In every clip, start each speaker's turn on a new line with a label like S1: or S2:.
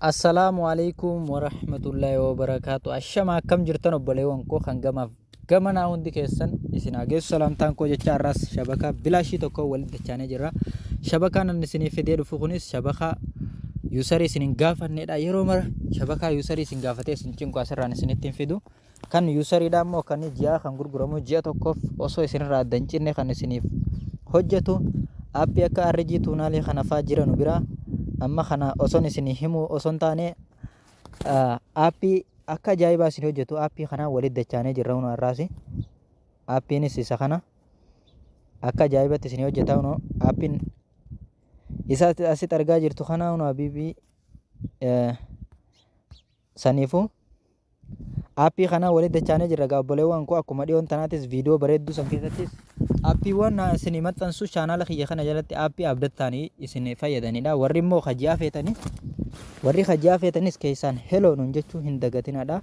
S1: Assalaamu alaikum warahmatullaahi wabarakaatu. Ashama akkam jirtan obboleewwan koo kan gamaaf gamanaa hundi keessan isin haa geessu salaamtaan koo jecha har'aas shabakaa bilaashii tokko walitti dachaanee jirra. Shabakaan inni isiniif fidee dhufu kunis shabakaa yuusarii isin hin gaafannedha. Yeroo mara shabakaa yuusarii isin gaafatee isin cinqu asirraan isinitti hin fidu. Kan user dha immoo kan ji'aa kan gurguramu ji'a tokkoof osoo isinirraa adda hin cinne kan isiniif hojjetu aappii akka RG tuunaalii kana faa jiranu bira amma kana oson isinii himu oson taane aappii akka ajaa'ibaa isin hojjetu aappii kanaan walitti dachaanee jirra hunoo har'aasi aappiinis isa kana akka ajaa'ibatti isinii hojjeta hunoo aappiin isa asitti argaa jirtu kana hunoo habiibii saniifuu Aappii kana walitti dachaanee jirra egaa obboleewwan koo akkuma dhiyoon tanaatis viidiyoo bareedduu san keessattis aappiiwwan isin maxxansu chaanaala kiyya kana jalatti aappii abdattaanii isin fayyadanidha. Warri immoo kaji'aa feetanii warri kaji'aa feetanis keessaan heloo nuun jechuu hin dagatinadha.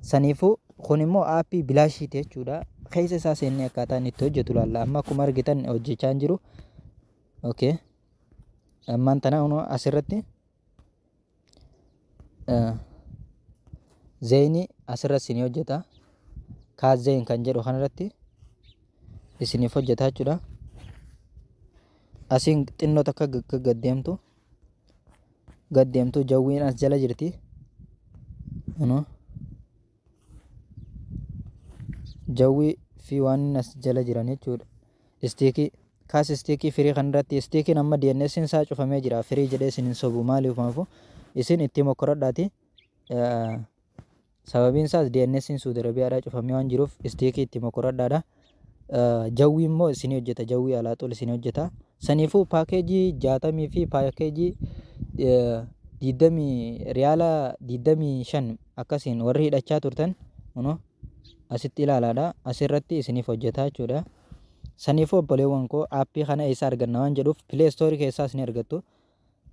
S1: Saniifuu kun immoo aappii bilaashiiti jechuudha. Keessa isaa seennee akkaataa inni itti hojjetu ilaalla. Amma akkuma argitan hojjechaa hin jiru. Okay. Ammaan tana asirratti Zeeyinii asirra isinii hojjeta. Kaas zeeyin kan jedhu kanarratti isiniif hojjeta jechuudha. Asiin xinnoo takka gad deemtu. Gad deemtu jawwiin as jala jirti. Kunoo. Jawwii fi waan as jala jiran jechuudha. Istiikii kaas istiikii firii kan irratti istiikiin amma DNS isaa cufamee jira. Firii jedhee isin hin sobu maaliif isin itti mokkoradhaati. Sababiin isaas DNS Suudi Arabiyaadhaa cufamee waan jiruuf istiikii itti mokkoradhaadha. Jawwii immoo isinii hojjeta. Jawwii alaa xul isinii hojjeta. Saniifuu paakeejii 60 fi paakeejii 20 riyaala 25 akkasiin warri hidhachaa turtan kunoo asitti ilaalaadha. Asirratti isiniif hojjeta jechuudha. Saniifuu obboleewwan koo aappii kana eessa arganna waan jedhuuf Play Store keessaas ni argattu.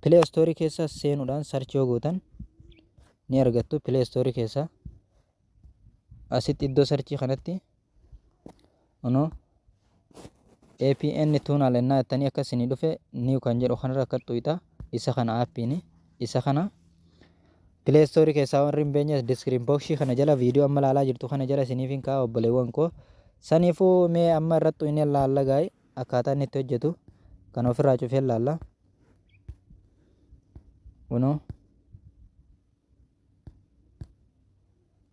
S1: Play Store keessa seenuudhaan search yoo gootan ni argattu Play Store keessa. Asitti iddoo sarchii kanatti kunoo APN tuunal ennaa jettanii akka isinii dhufe new kan jedhu kanarra akka xuyxa isa kana aappiin isa kana Play Store keessaa warri hin beeknes description box kana jala viidiyoo amma ilaalaa jirtu kana jala isiniif hin kaa'a obboleewwan koo. Saniifuu mee amma irratti xuyinee laalla gaa'e akkaataa inni itti hojjetu kan ofirraa cufee laalla. Kunoo.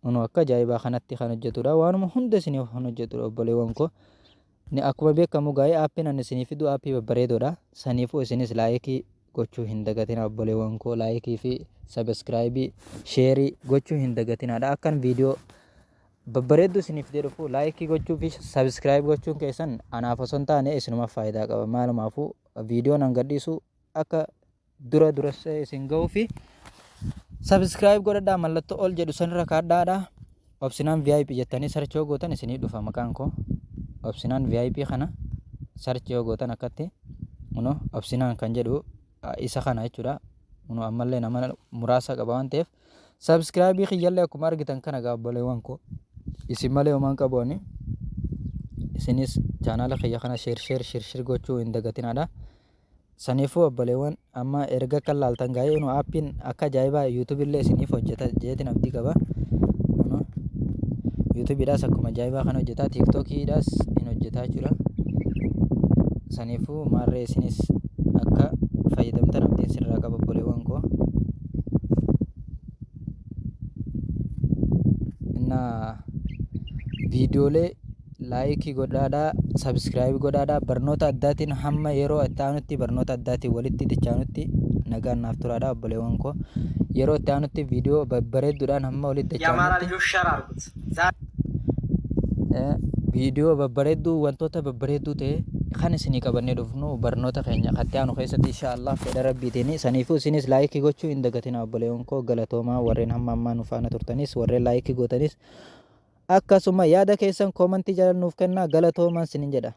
S1: Kunoo akka ajaa'ibaa kanatti kan hojjetudha. Waanuma hunda isiniif kan hojjetudha obboleewwan koo. Ni akkuma beekamu gaa'ee aappiin ani isinii fidu aappii babbareedoodha. Saniifuu isinis laayikii gochuu hin dagatina obboleewwan koo laayikii fi sabiskiraayibii sheerii gochuu hin dagatinaadha. Akkan viidiyoo babbareedduu isiniif fidee dhufu laayikii gochuu fi sabiskiraayib gochuun keessan anaaf osoo hin taane isinumaaf faayidaa qaba. Maalumaafuu viidiyoon an gadhiisu akka dura dursee isin ga'uu fi subscribe godhadhaa mallattoo ol jedhu sanirra kaadhaadha. Obsinaan VIP jettanii search yoo gootan isinii dhufa maqaan koo. Obsinaan VIP kana search yoo gootan akkatti kunoo obsinaan kan jedhu isa kana jechuudha. Kunoo ammallee nama muraasa qaba waan ta'eef subscribe kiyyallee akkuma argitan kana gaa obboleewwan koo isin malee homaan qabu ani. Isinis chaanaala kiyya kana share share share share gochuu hin dagatinaadha. Saniifuu obboleewwan amma erga akka laaltan gaa'ee nu aappiin akka ajaa'ibaa YouTube illee isiniif hojjeta jeetiin abdii qaba. YouTubeidhaas akkuma ajaa'ibaa kan hojjeta TikTokiidhaas in hojjeta jechuudha. Saniifuu maarree isinis akka fayyadamtan abdiin sirraa qaba obboleewwan koo. Innaa viidiyoolee laayikii godhaadhaa sabiskiraayib godhaadhaa barnoota addaatiin hamma yeroo itti aanutti barnoota addaatiin walitti dachaanutti nagaan naaf turaadhaa obboleewwan koo yeroo itti aanutti viidiyoo babbareedduudhaan hamma walitti
S2: የአማራ
S1: dachaanutti
S2: ልጆች ሸር አድርጉት።
S1: Viidiyoo babbareedduu wantoota babbareedduu ta'e kan isinii qabannee dhufnu barnoota keenya katti aanu keessatti insha Allah fedha rabbiitiin saniifuu isinis laayikii gochuu hin dagatinaa obboleewwan koo galatoomaa warreen hamma ammaa nu faana turtanis warreen laayikii gootanis akkasuma yaada keessan koomantii jala nuuf kennaa galatoomaan sinin jedha.